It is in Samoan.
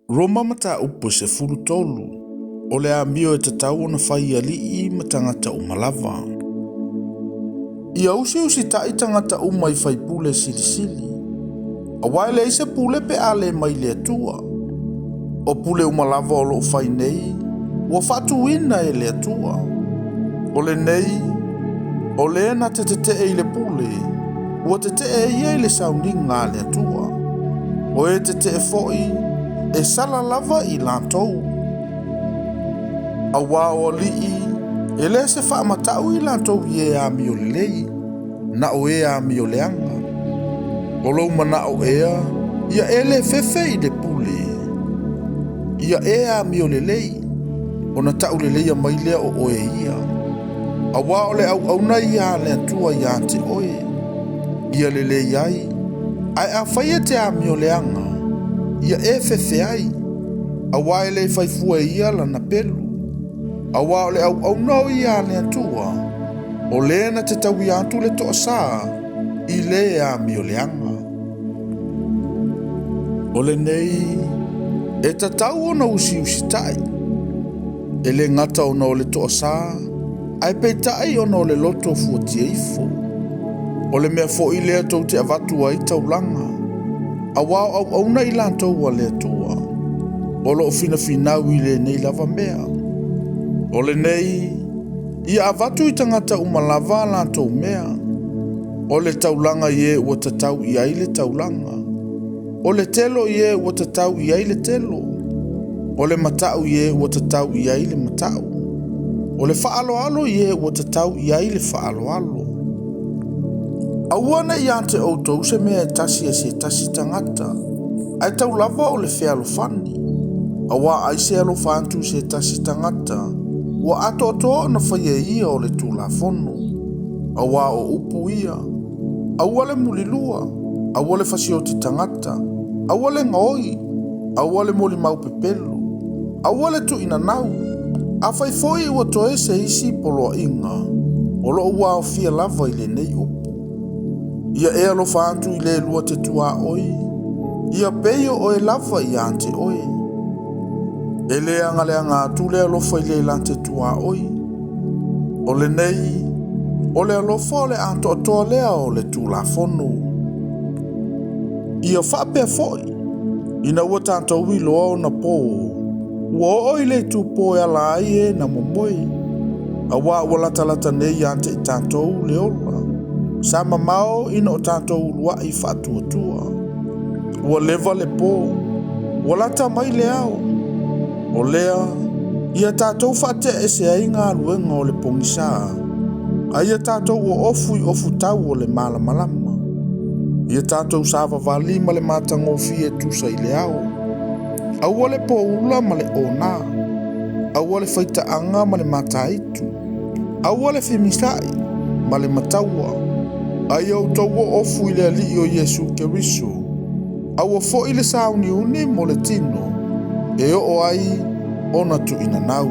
Roma Mataupu 13, O le amio e tatau ona fai i alii ma tagata uma lava. Ia usiusitai tagata uma i faipule silisili, aua e leai se pule pe a le mai le Atua. O pule uma lava o lo o fai nei, ua faatuina e le Atua. O lenei, o le na te tetee i le pule, ua tetee ia i le sauniga a le Atua. O e tetee foi, e sala lava i latou. Aua o alii, e le se faamatau i latou i e amio lelei, na o e amio leaga. O lou manao ea, ia e le fefe i le pule, ia e amio lelei, ona tauleleia mai lea o oe e ia. Aua o le auauna ia a le Atua ia te oe, ia lelei ai, ae afai e te amio leaga, ia e fefe ai, aua e le fai fua e ia lana pelu. Aua o le auauna o ia a le Atua, o le na te tauia atu le toasa i le amio leaga. O lenei, e tatau ona usiusitai, e le gata ona o le toasa, ae peitai ona o le loto fuatia ifo. O le mea foi lea tou te avatu ai taulaga, aua o auauna i latou a le Atua, o lo o finafinau i lenei lava mea. O lenei, ia avatu i tagata uma lava a latou mea, o le taulaga i e ua tatau i ai le taulaga, o le telo i e ua tatau i ai le telo, o le matau i e ua tatau i ai le matau, o le faaaloalo i e ua tatau i ai le faaaloalo. Aua ne i ia te outou se mea e tasi e se tasi tagata, ae tau lava o le fealofani. Aua ai se alofa atu i se tasi tagata, ua atoatoa ona faia e ia o le Tulafono. Aua o upu ia, aua le mulilua, aua le fasioti tagata, aua le gaoi, aua le molimau pepelo, aua le tuuinanau. Afai foi ua toe se isi poloaiga, o lo o ua aofia lava i lenei upu. Ia e alofa atu i le lua te tuaoi, ia pei o oe lava ia te oe. E le agaleaga atu le alofa i le la te tuaoi. O lenei, o le alofa o le atoatoa lea o le Tulafono. Ia faapea foi, ina ua tatou iloa ona po, ua oo i le itupo e ala ai e na momoe, aua ua latalata nei ia te i tatou le ola, sa mamao ina o tatou uluai faatuatua. Ua leva le po, ua lata mai le ao. O lea, ia tatou faatea ese ai galuega o le pogisa, a ia tatou oofu i ofutau o le malamalama. Ia tatou savavali ma le matagofie e tusa i le ao. Aua le poula ma le ona, aua le faitaaga ma le mataitu, aua le femisai ma le mataua, a ia outou oofu i le Alii o Iesu Keriso. Aua foi le sauniuni mo le tino, e oo ai ona tuuinanau.